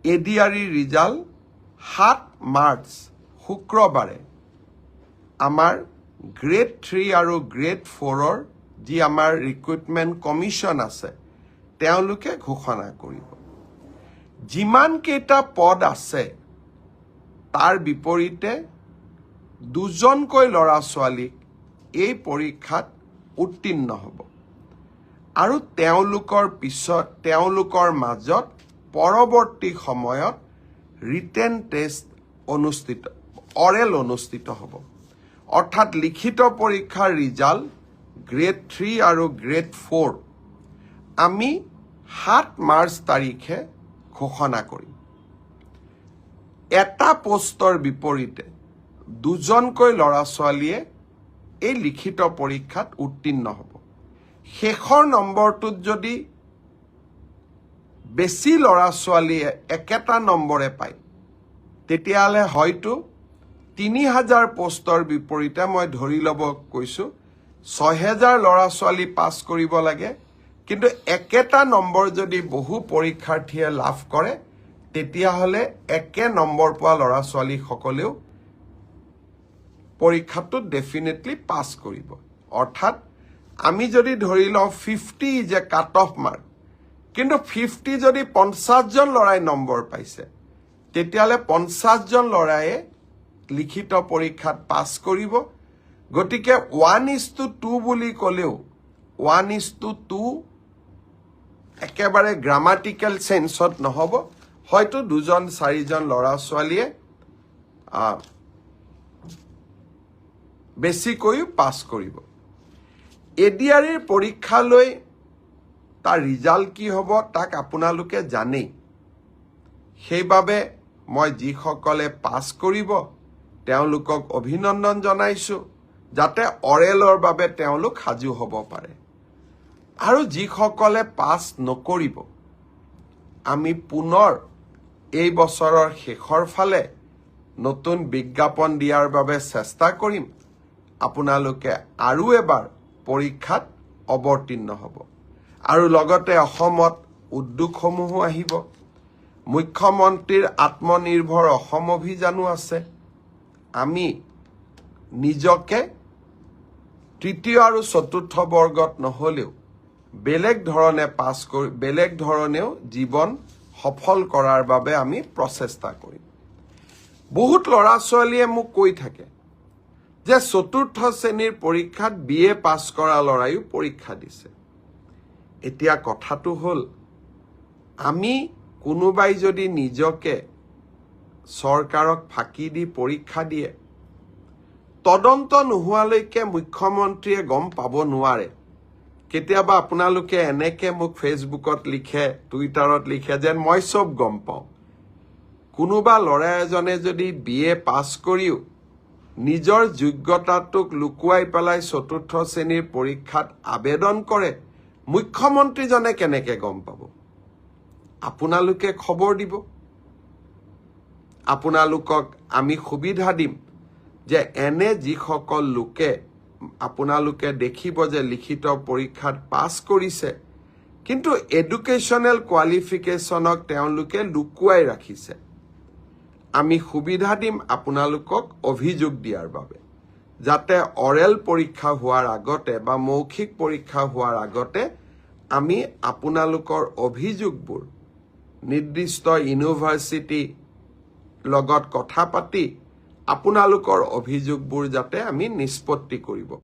A D R ইৰ result 7 March শুক্ৰবাৰে আমাৰ গ্ৰেড 3 আৰু গ্ৰেড 4ৰ যি আমাৰ ৰিক্ৰুটমেণ্ট কমিশ্যন আছে, তেওঁলোকে ঘোষণা কৰিব। যিমানকেইটা পদ আছে, তাৰ বিপৰীতে দুজনকৈ ল'ৰা ছোৱালীক এই পৰীক্ষাত উত্তীৰ্ণ হ'ব আৰু তেওঁলোকৰ পিছত তেওঁলোকৰ মাজত পৰৱৰ্তী সময়ত ৰিটেন টেষ্ট অনুষ্ঠিত, অৰেল অনুষ্ঠিত হ'ব। অৰ্থাৎ লিখিত পৰীক্ষাৰ ৰিজাল্ট গ্ৰেড 3 আৰু গ্ৰেড 4 আমি 7 মাৰ্চ তাৰিখে ঘোষণা কৰিম। এটা পোষ্টৰ বিপৰীতে দুজনকৈ ল'ৰা ছোৱালীয়ে এই লিখিত পৰীক্ষাত উত্তীৰ্ণ হ'ব। শেষৰ নম্বৰটোত যদি বেছি ল'ৰা ছোৱালীয়ে একেটা নম্বৰে পায়, তেতিয়াহ'লে হয়তো 3000 পোষ্টৰ বিপৰীতে, মই ধৰি ল'ব কৈছোঁ, 6000 ল'ৰা ছোৱালী পাছ কৰিব লাগে। কিন্তু একেটা নম্বৰ যদি বহু পৰীক্ষাৰ্থীয়ে লাভ কৰে, তেতিয়াহ'লে একে নম্বৰ পোৱা ল'ৰা ছোৱালীসকলেও পৰীক্ষাটোত ডেফিনেটলি পাছ কৰিব। অৰ্থাৎ আমি যদি ধৰি লওঁ 50 is a cut off mark, কিন্তু 50 যদি 50জন ল'ৰাই নম্বৰ পাইছে, তেতিয়াহ'লে 50জন ল'ৰায়ে লিখিত পৰীক্ষাত পাছ কৰিব। গতিকে 1:2 বুলি ক'লেও 1:2 একেবাৰে গ্ৰামাটিকেল চেন্সত নহ'ব। হয়তো দুজন চাৰিজন ল'ৰা ছোৱালীয়ে বেছিকৈও পাছ কৰিব। এ ডি আৰ ইৰ পৰীক্ষালৈ তাৰ ৰিজাল্ট কি হ'ব, তাক আপোনালোকে জানেই। সেইবাবে মই যিসকলে পাছ কৰিব, তেওঁলোকক অভিনন্দন জনাইছোঁ, যাতে অৰেলৰ বাবে তেওঁলোক সাজু হ'ব পাৰে। আৰু যিসকলে পাছ নকৰিব, আমি পুনৰ এই বছৰৰ শেষৰ ফালে নতুন বিজ্ঞাপন দিয়াৰ বাবে চেষ্টা কৰিম। আপোনালোকে আৰু এবাৰ পৰীক্ষাত অৱতীৰ্ণ হ'ব। আৰু লগতে অসমত উদ্যোগসমূহো আহিব। মুখ্যমন্ত্ৰীৰ আত্মনিৰ্ভৰ অসম অভিযানো আছে। আমি নিজকে তৃতীয় আৰু চতুৰ্থ বৰ্গত নহ'লেও বেলেগ ধৰণে পাছ কৰি বেলেগ ধৰণেও জীৱন সফল কৰাৰ বাবে আমি প্ৰচেষ্টা কৰিম। বহুত ল'ৰা ছোৱালীয়ে মোক কৈ থাকে যে চতুৰ্থ শ্ৰেণীৰ পৰীক্ষাত বি এ পাছ কৰা ল'ৰাইও পৰীক্ষা দিছে। এতিয়া কথাটো হ'ল, আমি কোনোবাই যদি নিজকে চৰকাৰক ফাঁকি দি পৰীক্ষা দিয়ে, তদন্ত নোহোৱালৈকে মুখ্যমন্ত্ৰীয়ে গম পাব নোৱাৰে। কেতিয়াবা আপোনালোকে এনেকে মোক ফেচবুকত লিখে, টুইটাৰত লিখে, যেন মই চব গম পাওঁ। কোনোবা ল'ৰা এজনে যদি বি এ পাছ কৰিও নিজৰ যোগ্যতাটোক লুকুৱাই পেলাই চতুৰ্থ শ্ৰেণীৰ পৰীক্ষাত আবেদন কৰে, মুখ্যমন্ত্ৰীজনে কেনেকে গম পাব? আপোনালোকে খবৰ দিব। আপোনালোকক আমি সুবিধা দিম যে এনে যিসকল লোকে আপোনালোকে দেখিব যে লিখিত পৰীক্ষাত পাছ কৰিছে, কিন্তু এডুকেশ্যনেল কোৱালিফিকেশ্যনক তেওঁলোকে লুকুৱাই ৰাখিছে, আমি সুবিধা দিম আপোনালোকক অভিযোগ দিয়াৰ বাবে, যাতে অৰেল পৰীক্ষা হোৱাৰ আগতে বা মৌখিক পৰীক্ষা হোৱাৰ আগতে আমি আপোনালোকৰ অভিযোগবোৰ নিৰ্দিষ্ট ইউনিভাৰ্চিটি লগত কথা পাতি আপোনালোকৰ অভিযোগবোৰ যাতে আমি নিষ্পত্তি কৰিব